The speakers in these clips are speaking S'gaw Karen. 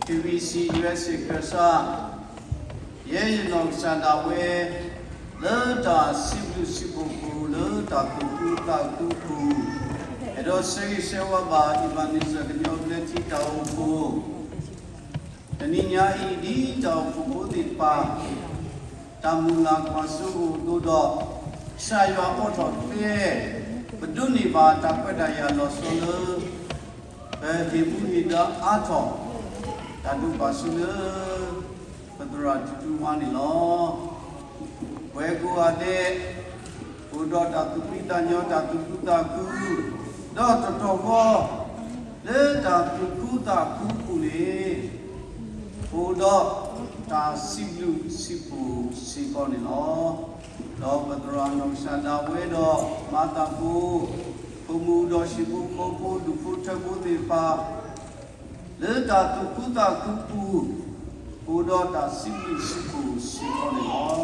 KBC USA ကစၢ်, ယဲယနီၢ်ကစၢ်ဒၣ်ဝဲ လၢတၢ်စံးဘျုးစံးဖှိၣ်အပူၤ လၢတၢ်သူၣ်ခုသးခုအပူၤ, အဲၣ်ဒိးဆၢဂ့ၤဆၢဝါဘၣ် Ebenezer ကညီဘျၢထံတၢ်အိၣ်ဖှိၣ် တနံၤညါအံၤ ဒ်တၢ်အိၣ်ဖှိၣ်ဖိသ့ၣ်တဖၣ် တၢ်မုၢ်လၢ်ကွၢ်စိအိၣ်အသိးဒီး ကစၢ်ယွၤအိးထီၣ်ကျဲ ပဒိးန့ၢ်ဘၣ်တၢ်ခွဲးတၢ်ယာ်လီၤဆီလၢ ပဟ့ၣ်မူဟ့ၣ်ဒါအါထီၣ် တၢ်ဒိးဘၣ်ဆိလၢ ပသရၣ်တထူဝါန့ၣ်လီၤ. ပှၤကိးဂၤဒဲး အိၣ်ဒီးတၢ်သူၣ်ဖှံသးညီ တၢ်သူၣ်ခုသးခု ဒီးတတီၢ်ဃီ လၢတၢ်သူၣ်ခုသးခုအပူၤန့ၣ် အိၣ်ဒီးတၢ်စံးဘျုးစံးဖှိၣ်စ့ၢ်ကီးန့ၣ်လီၤ. ဒီးပသရၣ်နီၢ်ကစၢ်ဒၣ်ဝဲဒီး မၤသကိး ဖိမုၣ်ဒီးဟံၣ်ဖိဃီဖိ ဒူၣ်ဖိထၢဖိသ့ၣ်တဖၣ် လၢတၢ်သူၣ်ခုသးခုအပူၤ အိၣ်ဒီးတၢ်စံးဘျုးစံးဖှိၣ်စ့ၢ်ကီးန့ၣ်လီၤ.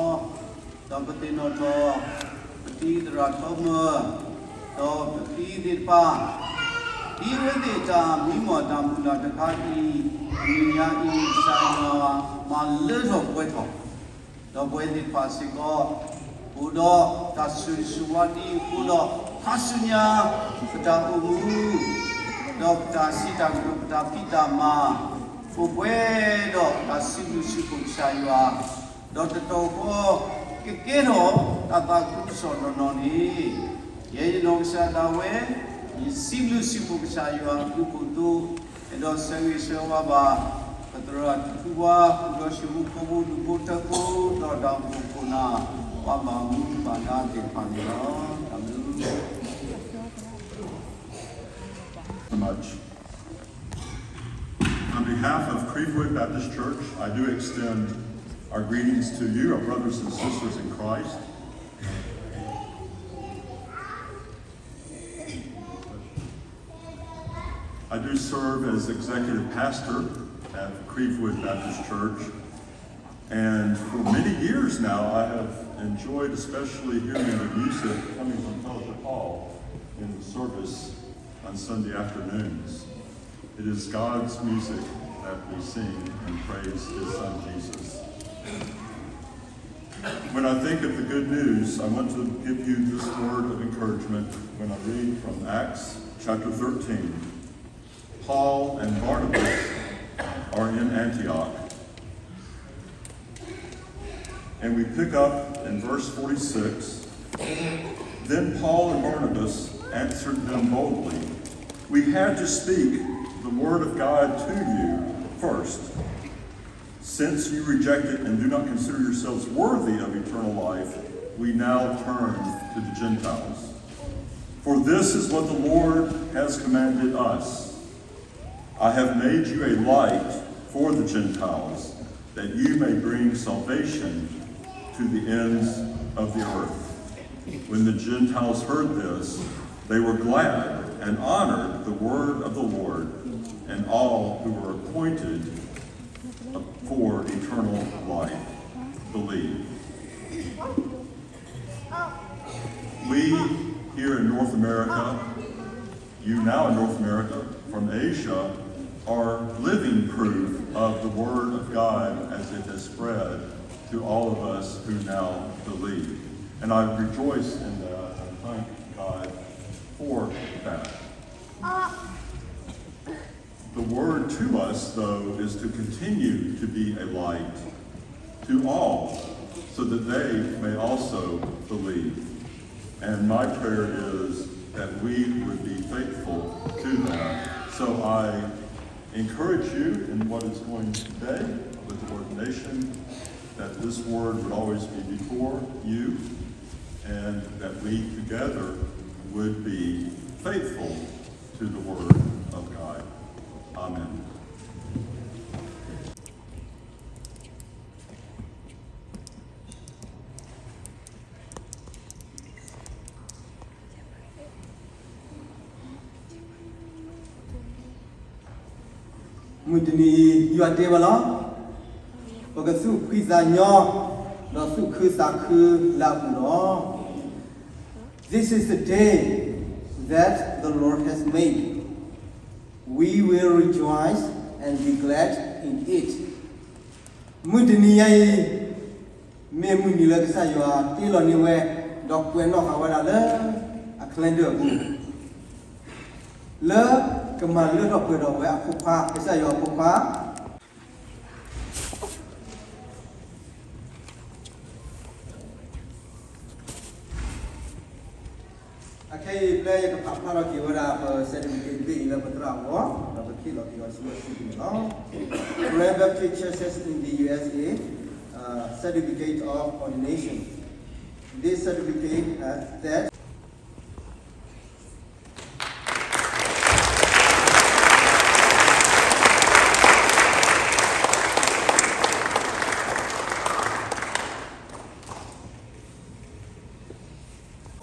ဒီးပသ့ၣ်နီၣ်ထီၣ် ပတံၤသရၣ်ထီမၢၢ် ဒီးပတံၤသ့ၣ်တဖၣ် ဒ်အဝဲသ့ၣ်တၢ်မံမီၢ်တၢ်မုၢ်လၢ်တခါအံၤ တနံၤညါအံၤ ကစၢ်ယွၤမၤလၢထီၣ်ပှဲၤထီၣ် ဒီးပဝဲသ့ၣ်တဖၣ်စ့ၢ်ကီး အိၣ်ဒီးတၢ်ဆိၣ်ဂ့ၤဆိၣ်ဝါဒ်အံၤအဃိဒီး ခါဆူညါ ပတၢ်အိၣ်မူ ဒီးပတၢ်စံးတၢ်ကတိၤ ပတၢ်ဖံးတၢ်မၤ အိၣ်ပှဲၤဒီးတၢ်စံးဘျုးစံးဖှိၣ်ကစၢ်ယွၤ, ဒီးတတီၢ်ဃီ ကကဲထီၣ်တၢ်သးခုကစီၣ်နီၢ်နီၢ်န့ၣ် ယဲယနီၢ်ကစၢ်ဒၣ်ဝဲ ယစံးဘျုးစံးဖှိၣ်ကစၢ်ယွၤအဘျုးအဖှိၣ်အသိး အဲၣ်ဒိးဆၢဂ့ၤဆၢဝါဘၣ် ပသရၣ်တထူဝါ ဒီးဟံၣ်ဖိဃီဖိ ဒူၣ်ဖိထၢဖိ ဒီးတၢ်အိၣ်ဖှိၣ်ခိၣ်နၢ် ပှၤဘၣ်မူဘၣ်ဒါသ့ၣ်တဖၣ်န့ၣ်လီၤ. တၢ်ဘျုး so much. On behalf of Crevewood Baptist Church, I do extend our greetings to you, our brothers and sisters in Christ. I do serve as executive pastor at Crevewood Baptist Church, and for many years now I have enjoyed especially hearing the music coming from Fellowship Hall in the service on Sunday afternoons. It is God's music that we sing and praise His Son Jesus. When I think of the good news, I want to give you this word of encouragement when I read from Acts chapter thirteen. Paul and Barnabas are in Antioch. And we pick up in verse forty-six. Then Paul and Barnabas answered them boldly, "We had to speak the word of God to you first. Since you reject it and do not consider yourselves worthy of eternal life, we now turn to the Gentiles. For this is what the Lord has commanded us. I have made you a light for the Gentiles, that you may bring salvation to the ends of the earth." When the Gentiles heard this, they were glad and honored the word of the Lord, and all who were appointed for eternal life believed. We here in North America, you now in North America, from Asia, are living proof of the Word of God as it has spread to all of us who now believe. And I rejoice in that and thank God for that. The word to us, though, is to continue to be a light to all, so that they may also believe. And my prayer is that we would be faithful to that. So I encourage you in what is going today with the ordination, that this word would always be before you, and that we together would be faithful to the word of God. Amen. မုၢ်တနံၤအံၤ ယွၤတဲဝဲလီၤ, ပကသူၣ်ဖှံသးညီ ဒီးသူၣ်ခုသးခုလၢအပူၤလီၤ. This is the day that the Lord has made. We will rejoice and be glad in it. မုၢ်တနံၤညါအံၤ မ့ၢ်မုၢ်နံၤလၢကစၢ်ယွၤတ့လီၤန့ၢ်ဝဲ, ဒီးကွဲးနီၣ်ဃာ်ဝဲဒၣ်လၢအ calendar အပူၤ, လၢကမၤလၢထီၣ်ပှဲၤထီၣ်ဝဲအဖိခွါ, ကစၢ်ယွၤအဖိခွါ အခဲအံၤ ပျဲယကဖးဖျါထီၣ်က့ၤဝဲဒၣ်ပ certificate တဘ့ၣ်အံၤလၢပသရၣ်အဂီၢ်, ဒီးပကဟ့ၣ်လီၤက့ၤအီၤဆူအစုပူၤန့ၣ်လီၤ. Korean Baptist Churches in the U S A, uh, Certificate of Ordination. This certificate, uh, that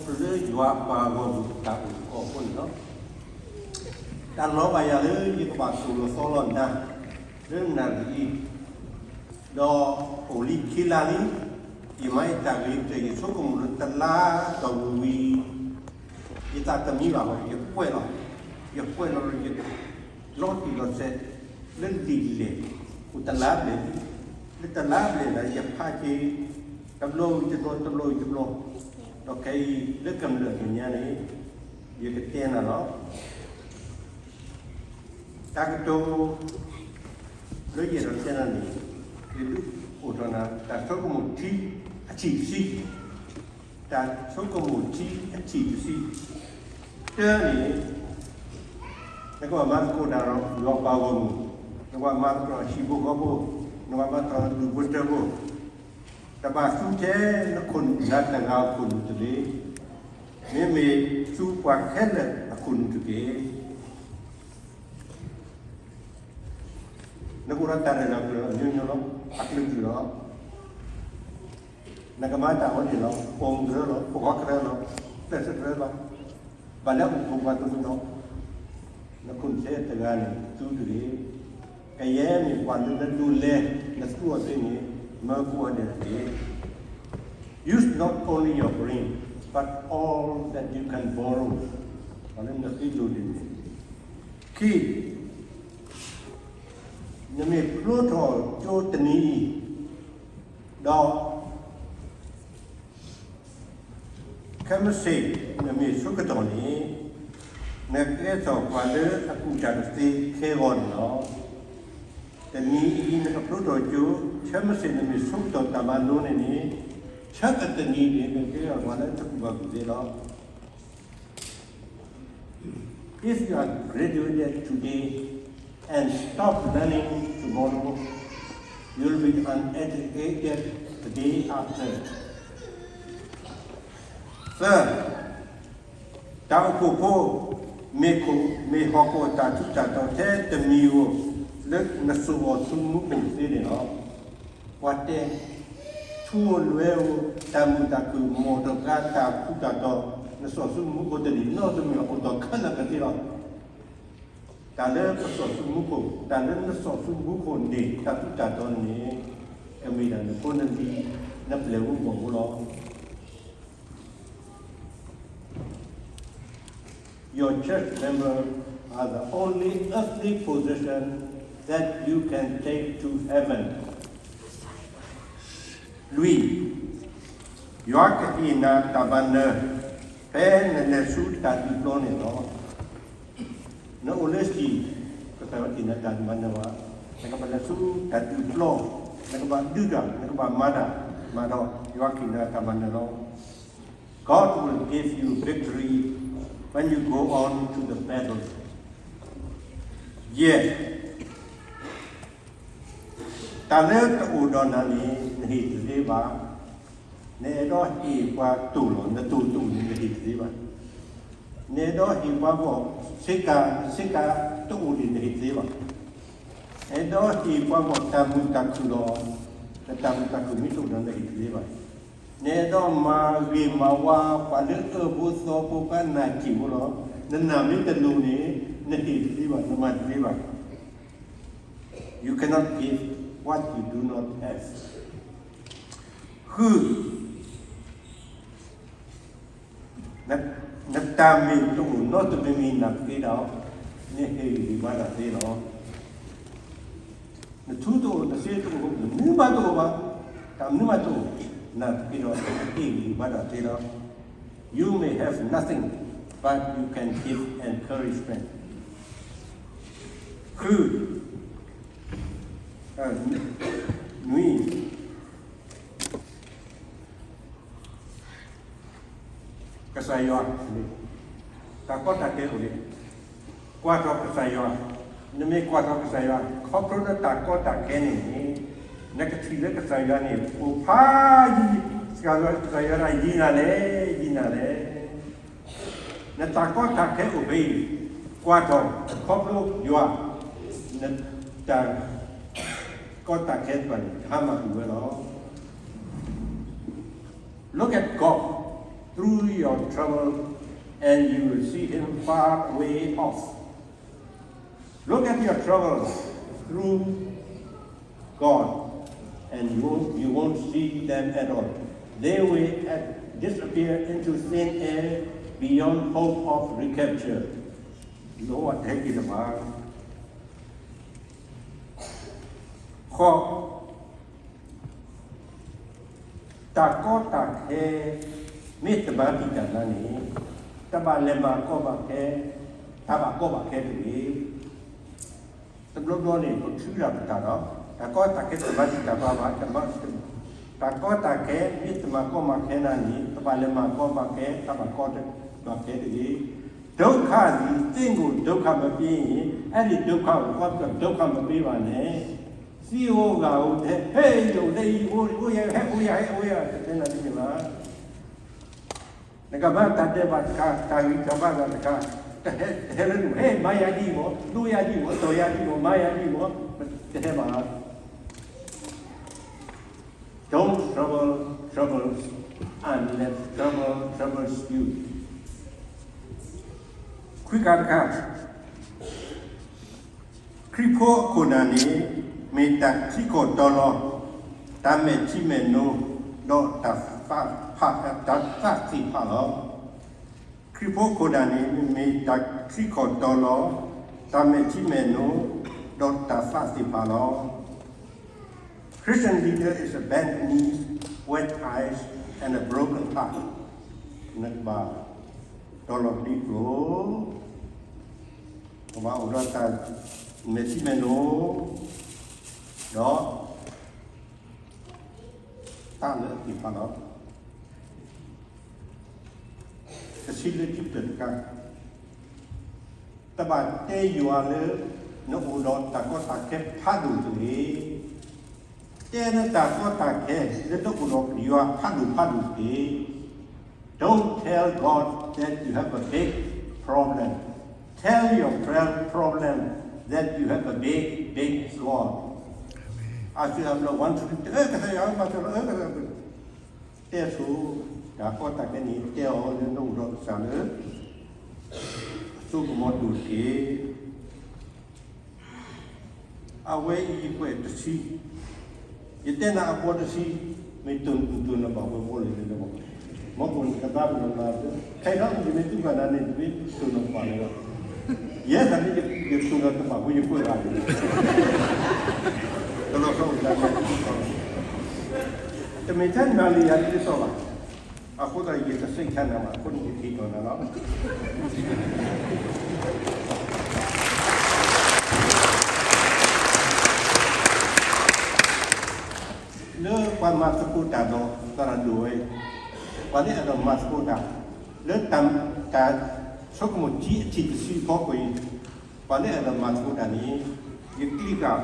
လၢယွၤအပှၤဂီၢ်မုၢ်အတၢ်အိၣ်သကိးအဃိန့ၣ်လီၤ. တၢ်လီၤဘၣ်ယၤလၢယကဘၣ်သိၣ်လီၤသီလီၤနၤ လၢနၣ်ရံၣ်အံၤ, ဒီးအိၣ်လံခံလါလံ, ယမၤယတၢ်ဂ့ၤကတၢၢ် ယဆိကမိၣ်လၢတလါတီၢ်ဝံၤဝံၤ ယသးတမံဘၣ်ဘၣ်, ယကွဲးလီၤ, ယကွဲးလီၤလၢယ လီၤတံၢ်လီၤဆဲး လၢလံာ်လဲၢ် အိၣ်တလါဘျဲၣ်လံ, လၢတလါဘျဲၣ်ဒီး ယဖးက့ၤ တဘျီဝံၤတဘျီ တဘျီဝံၤတဘျီ, ဒီးခဲအံၤလၢကမျၢၢ်အမဲာ်ညါန့ၣ် ယကတဲနၤလီၤ. တၢ်ကတိၤ လၢယအဲၣ်ဒိးတဲနၤန့ၣ် ယဒုးအိၣ်ထီၣ်နၤ တၢ်ဆိကမိၣ်ထံအထံၣ်တဆံ, တၢ်ဆိကမိၣ်ထံအထံၣ်တဆံ, တၢန့ၣ် နကဘၣ်မၤသကိးတၢ်ဒီးယွၤပှၤဂီၢ်မုၢ်, နကဘၣ်မၤသကိးဟံၣ်ဖိဃီဖိ, နကဘၣ်မၤသကိးဒူၣ်ဖိထၢဖိ, တဘၣ်သူထဲနခိၣ်နတဂၤအခိၣ်နူာ်တဂ့ၤ, မ့မ့ၢ်သူပှၤခဲလၢာ်အခိၣ်နူာ်တက့ၢ်. နကအိၣ်ဒီးတၢ်ရဲၣ်လီၤကျဲၤလီၤ အမျိုးမျိုးလီၤ, အကလုာ်ကလုာ်လီၤ. နကမၤတၢ်အီၤန့ၣ်လီၤ, ပိာ်မုၣ်ကရၢလီၤ, ဖိခွါကရၢလီၤ, ကျဲးစၢးကရၢလီၤ, ဘၣ်လၢအအိၣ်ဖှိၣ်ပှၤကမုာ်လီၤ. နခိၣ်နူာ်ထဲတဂၤန့ၣ် သူတဂ့ၤ. ကယဲၢ်မ့ၢ်ပှၤလၢနဒိးလဲ နသူအီၤသ့န့ၣ် မၢကိးဂၤဒဲးတက့ၢ်. Use not only your brain, but all that you can borrow. ပှၤလၢနဃ့ဒိၣ်ဒံးန့ၣ်. ခံ, နမ့ၢ်ဖျိထီၣ်ကၠိတနံၤအံၤ, ဒီး ခဲမုၢ်ဆ့ၣ် နမ့ၢ်ဆၢကတီၢ်န့ၣ်, နကကဲထီၣ်ပှၤလၢအကူၣ်တၢ်တသ့ခဲဂီၤန့ၣ်လီၤ. တနံၤအံၤနကဖျိထီၣ်ကၠိ, ခဲမုၢ်ဆ့ၣ်နမ့ၢ်ဆၢကတီၢ်တၢ်မၤလိန့ၣ်န့ၣ်, ဆၢကတနံၤန့ၣ် နကကဲထီၣ်ပှၤလၢတကူၣ်ဘၣ်ကူၣ်သ့လီၤ. If you are graduated today and stop learning tomorrow, you'll be uneducated the day after. သၢ, တၢ်အိၣ်ဖှိၣ်ဖိ မ့ၢ်ခိၣ် မ့ၢ်ဟီၣ်ခိၣ်အတၢ်ထူးတၢ်တီၤထဲတမံၤဧိၤ လၢနစိာ်အီၤဆူမူခိၣ်သ့န့ၣ်လီၤ. ပှၤတဲ ထူဧိၤလွဲဧိၤ တၢ်မုာ်တၢ်ခုၣ် မီၢ်တဂၤတၢ်ထူးတၢ်တီၤ နစိာ်ဆူမူခိၣ်တနံၤ နီတမံၤအအိၣ်ဒီးခဲလၢာ်ကသ့လီၤ. တၢ်လၢပစိာ်ဆူမူခိၣ် တၢ်လၢနစိာ်ဆူမူခိၣ်န့ၣ် တၢ်ထူးတၢ်တီၤန့ၣ် ကမ့ၢ်ဒၣ်နဖိနလံၤ နပျဲၢ်ဖိဘီၣ်ဖိလီၤ. Your church member are the only earthly possession that you can take to heaven. လွံၢ်, ယွၤကဟ့ၣ်နၤတၢ်မၤနၢၤ ဖဲနလဲၤဆူတၢ်ဒုးပျီန့ၣ်လီၤ. နအိၣ်လၢဟံၣ် ကစၢ်ယွၤဟ့ၣ်နၤတၢ်မၤနၢၤဘၣ်. နကဘၣ်လဲၤဆူတၢ်ဒုးပျီ, နကဘၣ်ဒုးတၢ်, နကဘၣ်မၤတၢ်, မၤဒီး ယွၤကဟ့ၣ်နၤတၢ်မၤနၢၤလီၤ. God will give you victory when you go on to the battle. ယဲၢ်, တၢ်လၢတအိၣ်ဒီးနၤန့ၣ် နဟ့ၣ်တသ့ဘၣ်. နအဲၣ်ဒိးဟ့ၣ်ပှၤတိၢ်လီၤ, နတိၢ်တအိၣ်န့ၣ် နဟ့ၣ်တသ့ဘၣ်. နအဲၣ်ဒိးဟ့ၣ်ပှၤဂီၢ် ဆ့ကၤ, ဆ့ကၤတအိၣ်န့ၣ် နဟ့ၣ်တသ့ဘၣ်. နအဲၣ်ဒိးဟ့ၣ်ပှၤဂီၢ်တၢ်မုာ်တၢ်ခုၣ်လီၤ, နတၢ်မုာ်တၢ်ခုၣ်မ့ၢ်တအိၣ်ဒီး နဟ့ၣ်တသ့ဘၣ်. နအဲၣ်ဒိးမၤဂ့ၤမၤဝါ ပှၤလၢအၢဖိသီဖိ ပှၤနာ်က့ၢ်ဖိလီၤ, နနာ်မ့ၢ်တလိၤန့ၣ် နဟ့ၣ်တသ့ဘၣ်, နမၤတသ့ဘၣ်. You cannot give what you do not have. ဃု, နတၢ်မ့ၢ်တအိၣ်နီတမံၤမံၤ နသ့ဒၣ်, နဟ့ၣ်ဂံၢ်ဘါတၢ်သ့လီၤ. နထူတအိၣ်, နစ့တအိၣ်, နမနုၤမးတအိၣ်ဘၣ်, တၢ်မနုၤမးတအိၣ်, နာ်သက့ဒီး တၢ်က့ၢ်ဂံၢ်ဘါဒၣ်သ့လီၤ. You may have nothing, but you can give encouragement. ဃု, နွံ ကစၢ်ယွၤ, တၢ်ကီတၢ်ခဲအိၣ်လံ, ကွၢ်ထီၣ်ကစၢ်ယွၤ, နမ့ၢ်ကွၢ်ထီၣ်ကစၢ်ယွၤ ခီဖျိလၢတၢ်ကီတၢ်ခဲန့ၣ်န့ၣ်, နကထံၣ်လၢကစၢ်ယွၤန့ၣ် အိၣ်ဖးယံၤ, ကစၢ်ယွၤ ကစၢ်ယွၤဒၣ်ယံၤနၤလဲၣ်, ယံၤနၤလဲၣ်. နတၢ်ကီတၢ်ခဲအိၣ်ဖဲအံၤ, ကွၢ်ထီၣ်ခီဖျိယွၤ, နတၢ်ကီတၢ်ခဲတဖၣ်န့ၣ် ကဟါမၢ်ကွံာ်ဝဲလီၤ. Look at God through your trouble and you will see him far away off. Look at your trouble through God and you, you won't see them at all. They will disappear into thin air beyond hope of recapture. လီၤဝဲတဟဲက့ၤတဘၣ်. ဃိး, တၢ်ကီတၢ်ခဲ မ့ၢ်တမၤတံာ်တာ်နၤန့ၣ်, တဘၣ်လဲၤမၤကီဘၣ်ခဲ, တၢ်ဘၣ်ကီဘၣ်ခဲတဂ့ၤ. တဘျီဘျီန့ၣ် ပထုးတၢ်ပတၢ်ဒီး တၢ်ကီတၢ်ခဲတမၤတံာ်တာ်ပှၤဘၣ်, တၢ်ကီတၢ်ခဲ မ့ၢ်တမၤကီမၤခဲနၤန့ၣ် တဘၣ်လဲၤမၤကီဘၣ်ခဲ, တၢ်ဘၣ်ကီဘၣ်ခဲတဂ့ၤ. ဒုက္ခသည်သင့်ကို ဒုက္ခမပေးရင် အဲဒီဒုက္ခကို သွားပြီးတော့ ဒုက္ခမပေးပါနဲ့. သံအိၣ်ဂၤအိၣ် ဟဲအိၣ်လၢအံၤ အိၣ်ယၤ ဟဲအိၣ်ယၤ ဟဲအိၣ်ယၤ တတဲနၤဒ်န့ၣ်ဘၣ်. နကဘၣ်တၢ်ဒဲးဘးတခါ, တၢ်ဂံၢ်တၢ်ဘါတခါ, တဟဲလၢနအိၣ် ဟဲမၤယၤဒ်အံၤမး, ဒိယၤဒ်အံၤမး, တီၢ်ယၤဒ်အံၤမး, မၤယၤဒ်အံၤမး, တဟဲဘၣ်. Don't trouble troubles unless trouble troubles you. ခွံခါတခါ, ခရံာ်ဖိအခိၣ်နၢ်န့ၣ် မ့ၢ်တၢ်ထံကီၢ်တီလီၤ, တၢ်မဲာ်ထံမဲာ်နိ, ဒီးတၢ်သးသ့ၣ်တဖၣ်လီၤ. ခရံာ်ဖိအခိၣ်နၢ်န့ၣ် မ့ၢ်တၢ်ထံကီၢ်တီလီၤ, တၢ်မဲာ်ထံမဲာ်နိ, ဒီးတၢ်သးသ့ၣ်တဖၣ်လီၤ. Christian leader is a bent knees, wet eyes, and a broken heart. နကဘၣ်တီလီၤဒ်ကျိၤ, ကဘၣ်အိၣ်ဒီးတၢ်မဲာ်ထံမဲာ်နိ, ဒီး သးလၢအသ့ၣ်တဖၣ်လီၤ. တဆံလၢခံတခါ, တဘၣ်တဲယွၤလၢ နအိၣ်ဒီးတၢ်ကီတၢ်ခဲ ဖးဒိၣ်တဂ့ၤ. တဲနတၢ်ကီတၢ်ခဲ လၢနအိၣ်ဒီးယွၤ ဖးဒိၣ်ဖးဒိၣ်တဂ့ၤ. Don't tell God that you have a big problem. Tell your friend problem that you have a big, big God. အသုအဘျီ one, two, three, တအၢကစၢ်ယွၤ မၤစၢၤလီၤ အၢကစၢ်ယွၤ, တဲဆိ, တၢ်ကီတၢ်ခဲန့ၣ် တဲအီၤလၢနအိၣ်ဒီးကစၢ်လၢ အစိကမီၤဒိၣ်တက့ၢ်. အဝဲအံၤယကွဲးတဆံ, ယတဲနၤအဘီတဆံ, မ့ၢ်တိၢ်နတိၢ်နဘၣ်ဝဲဘီလၢၤလၢဘီ, မ်ကအိၣ်နကသါပနီၣ်နၤ, ခဲအံၤဒီးယမ့ၢ်တူၢ်ဘၣ်နၤန့ၣ် တမ့ၢ်တိၢ်နကွၢ်လၢၤဘၣ်, ယဲဒၣ်န့ၣ် ယတိၢ်နတဘၣ်ဝဲယကွဲးဘၣ်န့ၣ်, တလီၤဆီအိၣ်ဒၣ်န့ၣ်, တမ့ၢ်ထဲနၤလံယၤဒ်သိးဘၣ်, အဃိသတးယတစံးဆၢနၤဘၣ်, အဃိန့ၣ်ယက့ၤကီးနၤလီၤ. လၢပှၤမၤသကိးတၢ်ဒီးသရၣ်ဒိၣ်ဝဲ, ပှၤလၢအဲၣ်ဒိးမၤသကိးတၢ်, လၢတၢ်, တၢ်ဆိကမိၣ်ထံအထံၣ်တဆံအဖီခိၣ်အံၤ, ပှၤလၢအဲၣ်ဒိးမၤသကိးတၢ်န့ၣ်, ယက့ၤကၢ်,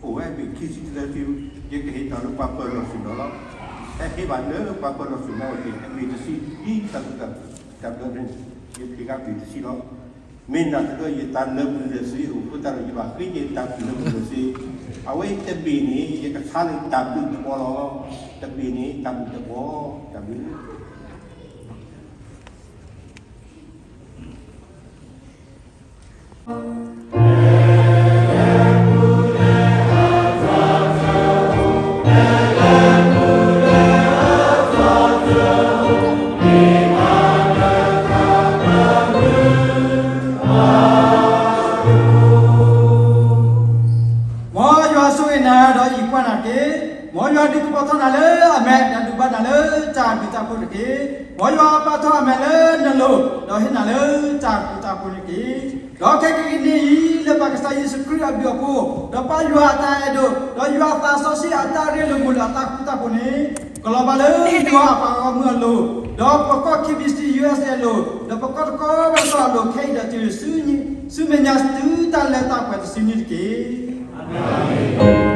အိၣ်ဝဲအဘ့ၣ်ခံဆံတသၢဆံ, ယကဟ့ၣ်တၢ်လၢပှၤပၢၤလီၢ်ဆ့ၣ်နီၤလီၤ. ဟဲဟ့ၣ်ဘၣ်လၢပှၤပၢၤလီၢ်ဆ့ၣ်နီၤအဘ့ၣ် အဘ့ၣ်တဆံ, ဒ်တၢ်သူၣ်တၢ်ဘျၢန့ၣ်, ယကဟ့ၣ်က့ၤဘ့ၣ်တဆံလီၤ. မ့ၢ်နာ်သက့ယတၢ်လၢာ်ဘူၣ်လၢာ်စ့အိၣ်အဃိသတးဒီး ယဘၣ်ဃ့က့ၤတၢ်ဘူၣ်လၢာ်ဘူၣ်လၢာ်စ့, အဝဲတဘ့ၣ်န့ၣ် ယကဆါလၢတၢ်ဘျုးတဘီလီၤ. တဘ့ၣ်န့ၣ် တၢ်ဘျုးတဘီ, တၢ်ဘျုး ဒီးယကွၢ်နၤတက့ၢ်. မ်ယွၤဒုးကပီၤထီၣ်နၤလၢအမဲာ် ဒီးဒုးဘၣ်နၤလၢတၢ်ဘျုးတၢ်ဖှိၣ်တက့ၢ်. မ်ယွၤပာ်ထီၣ်အမဲာ်လၢနလိၤ ဒီးဟ့ၣ်နၤလၢတၢ်ဘျုးတၢ်ဖှိၣ်တက့ၢ်. ဒီးခဲကနံၣ်အံၤ လၢပၢ်ကစၢ်ယ့ၣ်ၡူးခရံာ်အဘျုးအဖှိၣ် ဒီးပၢ်ယွၤအတၢ်အဲၣ်ဒိး ဒီးယွၤအသးစီဆှံအတၢ်ရ့လိာ်မုာ်လိာ်အတၢ်ဃူတၢ်ဖိးန့ၣ် ကလီၤဘၣ်လၢယွၤအပှၤဂီၢ်မုၢ်အလိၤ, ဒီးပကီၢ် K B C U S A အလိၤ, ဒီးပကီၢ်တကီၢ်ဘၣ်ကီအလိၤ ခဲအံၤဒီးတုၤဆူမဲာ်ညါတုၤတၢ်လၢတၢ်ပှဲၤတစုန့ၣ်တက့ၢ်. အၤမ့ၣ်.